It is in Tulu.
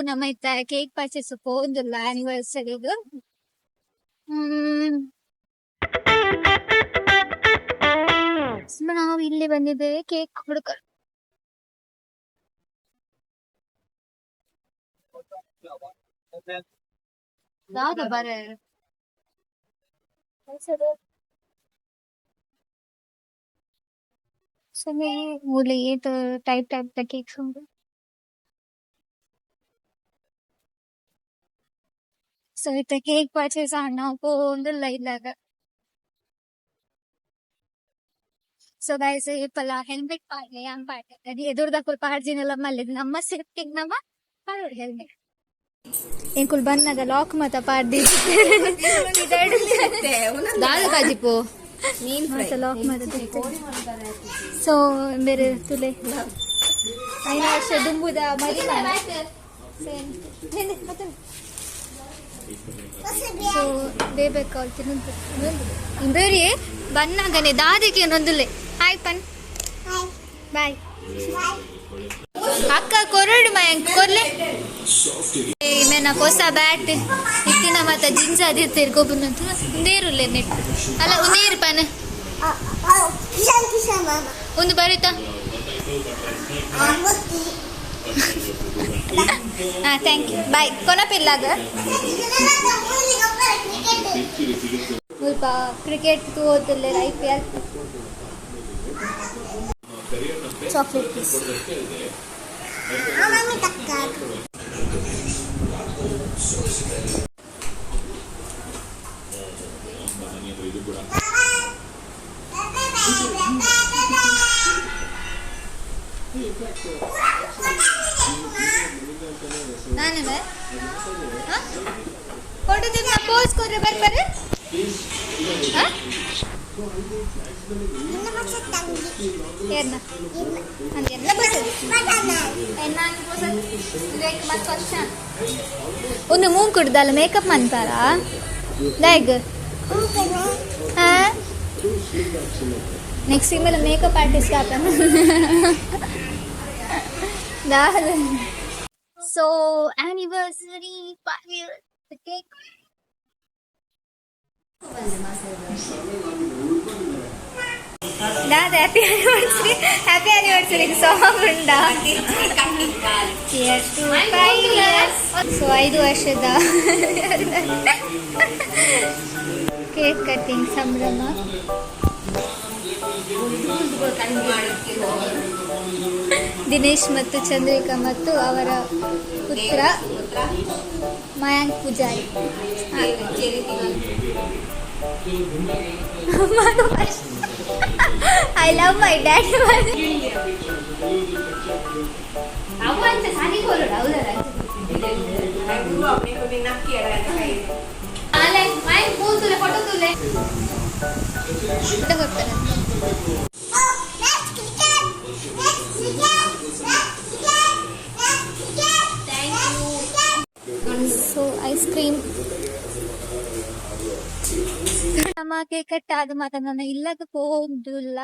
ನಮ್ಮ ಇತ್ತ ಕೇಕ್ ಪರ್ಚೇಸ್ ಪೋಂದುಲ್ಲ ಆನಿವರ್ಸರಿಗ್. ನಾವು ಇಲ್ಲಿ ಬಂದಿದ್ದೇವೆ ಕೇಕ್ ಹುಡುಕಲು. ದಾದ ಬರ. ಸೊ ಮೂಲೆ ಏತ್ ಟೈಪ್ ಟೈಪ್ ದ ಕೇಕ್ಸ್ ಉಂಡು. ಸೊ ಇತ್ತೆ ಕೇಕ್ ಪರ್ಚೇಸ್ ಆಂಡ ನಾವು ಪೋವೊಂದುಲ್ಲ ಇಲ್ಲಗ್. ಸೊ ಗೈಸ್, ಏಪಲ ಹೆಲ್ಮೆಟ್ ಪಾಡ್ಲೆ. ಯಾನ್ ಪಾಡ್ಡೆ. ಎದುರುದಕುಲು ಪಾಡ್ಜಿನಲ ಮಲ್ಲೆದ್, ನಮ್ಮ ಸೇಫ್ಟಿ ನಮ ಪಾಡೊಡು ಹೆಲ್ಮೆಟ್. ಎಂಕುಲು ಬನ್ನಗ ಲಾಕ್ ಮತ ಪಾಡ್ದಿ. ದಾದ ಕಾಜಿಪು ಮೀನ್. ಮಾತ ಲಾಕ್ ಮಾತ. ಸೊ ಬೇರೆ ತುಲೆ 5 ವರ್ಷ ದುಂಬುದ ಮದಿ. ಸೊ ಬೇಬೇಕು ತಿನ್ನೊಂದು ಇಂಬೇರಿ ಬನ್ನಾಗನೆ ದಾದಿಗೆ ನೊಂದುಲೆ. Hi ಪನ್, boy. ಅಕ್ಕ ಕೊರಡು ಮಯಾಂಕ್ ಕೊರ್ಲೆ. ಮೇನ ಹೊಸ ಬ್ಯಾಟ್ ಇತ್ತಿನ ಮತ್ತ ಜಿಂಜ ಅದಿರ್ತೀರಿ ಗೊಬ್ಬರನಂತ. ಉಂದೇರುಲ್ಲೆ ನೆಟ್ ಅಲ್ಲ, ಉಂದೇರು ಪನ್. ಕಿಶನ್ ಕಿಶನ್ ಮಾಮ. ಒಂದು ಬರೀತಾ. ಮುತ್ತಿ. ಹಾ, thank you, ಬಾಯ್. ಕೊನಪಿಲ್ಲಾಗ. ಕ್ರಿಕೆಟ್. ಮುಲ್ಪ ಕ್ರಿಕೆಟ್ ತೂವೊಂದುಲ್ಲೆರ್, ಐಪಿಎಲ್. Chocolate please. Mummy ತಕ್ಕ. ನಾನೇ ಫೋಟೋ ತೆಗ್ದು ಪೋಸ್ ಕೊರ್ರೆ ಬರ್ತಾರೆ. ಹಾ. ನಿನ್ನ ಮಚ್ಚ ತಂಗಿ. ಏರ್ನ ಅಂದ್ ಎಲ್ಲ ಬರ್ತದೆ. ಬಟನ. ಮಸ್ತ್ ವರ್ಷ ಒಂದು ಮೂಂಕುಡ್ದಲ್ಲ ಮೇಕಪ್ ಮಂತಾರಾ ದಾಯಗ್. ಹಾ, ನೆಕ್ಸ್ಟ್ ಮೇಲೆ ಮೇಕಪ್ ಆರ್ಟಿಸ್ಟ್ ಆತನ. So anniversary 5 years cake. ದಾದ happy anniversary, happy anniversary song ಉಂಡಾ? 5 years. So 5 ವರ್ಷದ ಕೇಕ್ ಕಟ್ಟಿಂಗ್ ಸಂಭ್ರಮ. ದಿನೇಶ್ ಮತ್ತು ಚಂದ್ರಿಕಾ ಮತ್ತು ಅವರ ಪುತ್ರ Mayank Poojary. I love my daddy. ಅವು ಅಂತ ಸಾನಿ ಕೊರಡು ಹೌದಲ್ಲ. ಅಲ್ಲ ಮಯಾಂಕ್ ಪೂ ತುಲೆ, ಫೋಟೋ ತುಲೆ. ಕೊಡ್ತಾರೆ. Let's cricket. Let's cricket. Let's cricket. Let's cricket. Thank you. So ice cream ನಮ್ಮ ಕೇಕ್ ಕಟ್ ಆದ ಮಾತ ನನ್ನ ಇಲ್ಲಗ ಪೋಂದುಲ್ಲ.